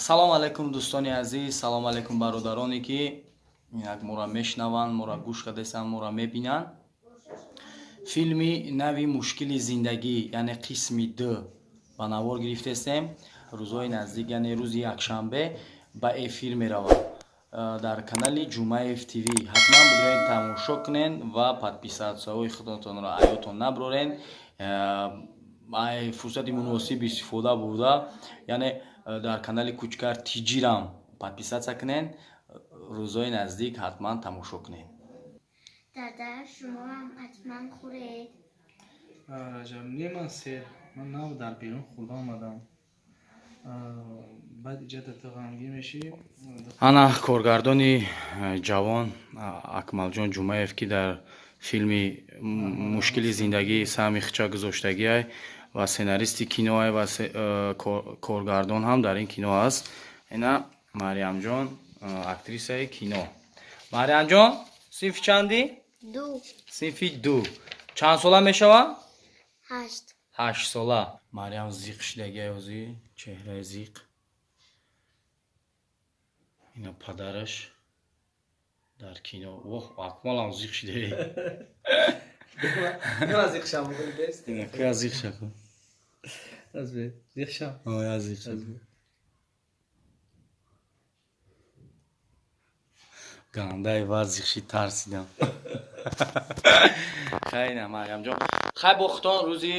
Салом алайкум, дӯстони азиз, салом алайкум, бародароне, ки инак моро мешунаванд, моро гӯш кардастанд, моро мебинанд. Филми нави «Мушкили зиндагӣ», яъне қисми ду, ба навор гирифтестем. Рӯзҳои наздик, яъне рӯзи якшанбе, ба эфир меравад дар канали Ҷумаев ТВ. Ҳатман бидуред, тамошо кунен ва подписаться ҳои худатонро аётон наброрен. Фурсати муносиб истифода бурда, яъне дар канали Кучкар Тиҷирам подписаться кунен. Рӯзҳои наздик ҳатман тамошо кунед. Дада, шумо ҳам ҳатман хӯред. Раҷаб, не, ман сер, ман нав дар берун хӯрда омадам. Баъд иҷа ту ғамгин мешӣ. Ана коргардони ҷавон Акмалҷон Ҷумаев, ки дар филми «Мушкили зиндагӣ» саҳми хича гузоштагиай ва сценаристи киноай ва коргардон ҳам дар ин кино аст. Ина Марьямҷон, актрисаи кино. Марьямҷон, синфи чандӣ? Ду. Синфи ду. Чанд сола мешавад? 8. 8 сола. Марьям зиқ шидагиай, ҳозир чеҳраи зиқ. Ина падараш дар кино. Воҳ, Акмалам зиқ шидаи. Зиқ шам. Ина зиқ шаку. Зиқ шам. Зиқ шаку. Гандаи ва зиқ шид, тарсидам. Хай, на, Марьямҷон, хай, бо худтон рӯзи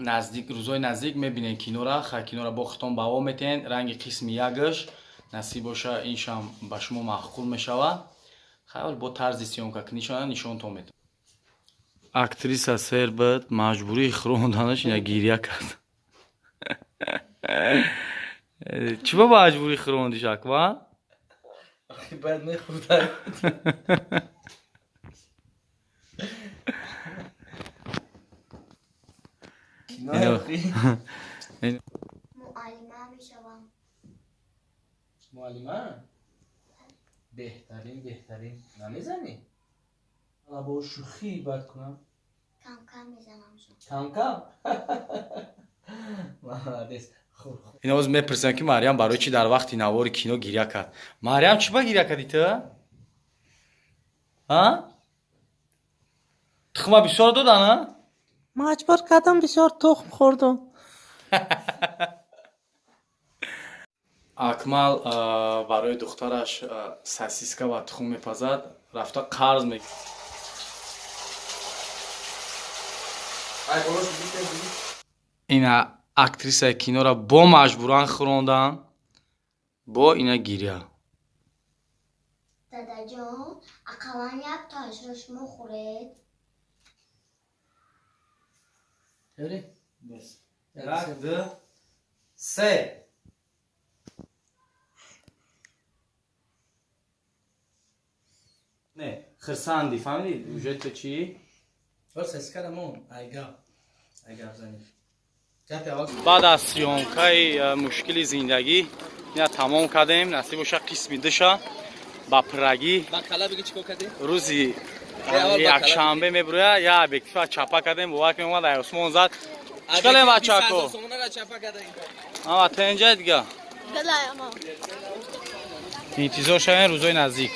наздик, рӯзҳои наздик мебинед кинора. Хай, кинора бо худтон баҳо метиҳен. Ранги қисми якаш насиб боша, иншам ба шумо маъқул мешавад. Хай, бо тарзи съёмка кунишона нишонтон метавон. Актриса сер буд, маҷбурии хӯронданаш ина гиря кард. Чӣ ба маҷбурӣ хӯрондиш, Акмал? Бояд мехӯрда. Муаллима мешавам. Муаллима, беҳтарин, беҳтарин. Намезанӣ? Ала бо шӯхӣ бад кунам. Кам кам мезанам. Кам кам, молодец. Хуб. Ин ҳозир мепурсам, ки Марьям барои чӣ дар вақти навори кино гиря кард. Марьям, чӣ ба гиря кардӣ ту? А тухма бисёр додан, а? Маҷбур кардам, бисёр тухм хӯрдум. Акмал барои духтараш сосиска ва тухм мепазад, рафта қарз ме ина актрисаи киноро бо маҷбуран хӯрондан, бо ина гиря. Дадаҷон, ақаллан як тоашро шумо хӯред. Як, ду, се. Не, хирсанди, фаҳмидӣ уже ту чӣ? Сосискарамон айгап айгап занӣ, гапи аввал. Баъд аз съёмка и «Мушкили зиндагӣ» ина тамом кардем. Насиб боша, қисми душа ба пуррагӣ ба кала биги, чӣ кор кардӣ? Рӯзи Аввал ба кала. Якшанбе мебуроя. Я объектив а чапа кардем, бовар кунем, омад, ай осмон зад. Чӣ кардем, бачако? Сомонара чапа кардем. Ама тенҷа дига интизор шавем рӯзои наздик.